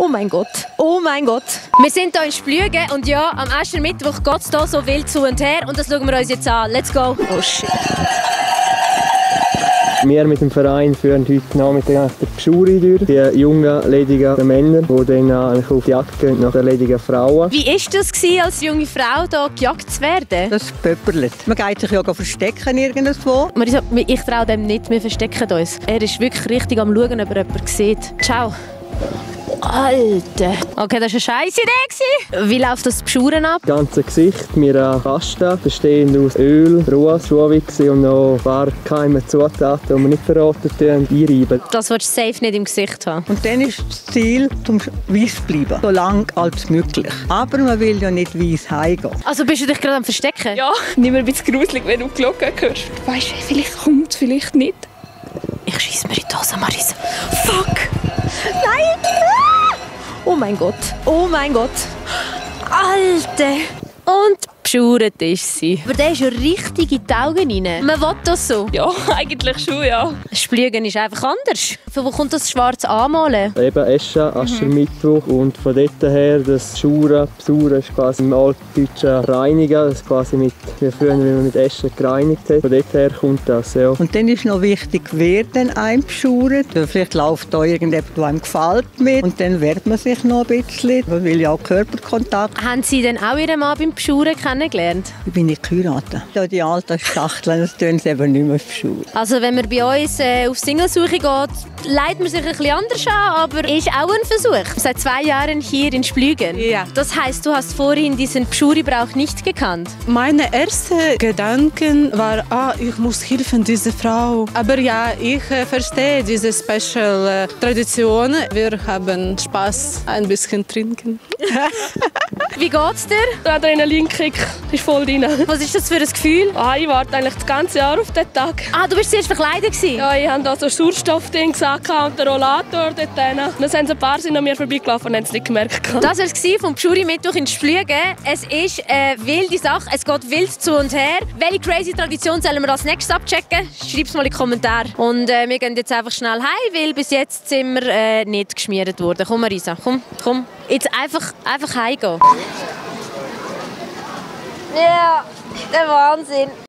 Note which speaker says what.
Speaker 1: Oh mein Gott. Oh mein Gott. Wir sind hier in Splügen und ja, am ersten Mittwoch geht es hier so wild zu und her und das schauen wir uns jetzt an. Let's go. Oh shit.
Speaker 2: Wir mit dem Verein führen heute Nachmittag die Beschauung durch. Die jungen, ledigen Männer, die dann auf die Jagd gehen nach den ledigen Frauen.
Speaker 1: Wie war das, als junge Frau hier gejagt zu werden?
Speaker 3: Das pöpperlet. Man geht sich ja verstecken irgendwo.
Speaker 1: Marisa, ich traue dem nicht, wir verstecken uns. Er ist wirklich richtig am Schauen, ob er jemanden sieht. Ciao. Alter. Okay, das war eine scheisse Idee. Wie läuft das Beschuren ab?
Speaker 2: Das ganze Gesicht, wir haben Kasten, bestehend aus Öl, Ruhe, Schuhwichse und noch ein paar geheime Zutaten, die wir nicht verraten dürfen, einreiben.
Speaker 1: Das willst du safe nicht im Gesicht haben.
Speaker 3: Und dann ist das Ziel, zum weiss zu bleiben. So lang als möglich. Aber man will ja nicht weiss heimgehen.
Speaker 1: Also bist du dich gerade am Verstecken?
Speaker 4: Ja, nicht mehr ein bisschen gruselig, wenn du die Glocke hörst. Weißt du, vielleicht kommt es, vielleicht nicht.
Speaker 1: Ich schieße mir in die Hose, Marisa. Fuck! Nein! Oh mein Gott. Oh mein Gott. Alter. Und beschauert ist sie. Aber der ist ja richtig in die Augen rein. Man will das so.
Speaker 4: Ja, eigentlich schon, ja.
Speaker 1: Splügen ist einfach anders. Von wo kommt das schwarz anmalen?
Speaker 2: Eben Eschen, Aschermittwoch und von dort her das Besauern ist quasi im altdeutschen Reinigen, das ist quasi wie früher, wie man mit Eschen gereinigt hat. Von dort her kommt das, ja.
Speaker 3: Und dann ist noch wichtig, wer dann einem beschauert. Vielleicht läuft da irgendjemand, der einem gefällt mit. Und dann wehrt man sich noch ein bisschen. Man will ja auch Körperkontakt.
Speaker 1: Haben Sie denn auch Ihren Mann beim Beschauern kennengelernt?
Speaker 3: Ich bin nicht geheiratet. Ja, die alten Schachteln, das tun sie eben nicht mehr beschauern.
Speaker 1: Also wenn man bei uns auf Singelsuche geht, leitet man sich ein bisschen anders an, aber ist auch ein Versuch. Seit 2 Jahren hier in Splügen.
Speaker 5: Ja.
Speaker 1: Das heißt, du hast vorhin diesen Beschauerbrauch nicht gekannt?
Speaker 5: Meine erste Gedanken war, ich muss helfen dieser Frau. Aber ja, ich verstehe diese Special Tradition. Wir haben Spaß, ein bisschen trinken.
Speaker 1: Wie geht's dir?
Speaker 4: Der Adrenalinkick ist voll drin.
Speaker 1: Was ist das für ein Gefühl?
Speaker 4: Ich warte eigentlich das ganze Jahr auf diesen Tag.
Speaker 1: Du bist zuerst verkleidet gewesen?
Speaker 4: Ja, ich hatte da so ein Sauerstoffding und den Rollator dort drin. Dann sind ein paar an mir vorbeigelaufen und haben es nicht gemerkt.
Speaker 1: Das war es vom Beschauer-Mittwoch in Splügen. Es ist eine wilde Sache, es geht wild zu und her. Welche crazy Tradition sollen wir als nächstes abchecken? Schreib es mal in die Kommentare. Und wir gehen jetzt einfach schnell heim, weil bis jetzt sind wir nicht geschmiert worden. Komm Marisa, komm. Jetzt einfach heimgehen. Ja, der Wahnsinn.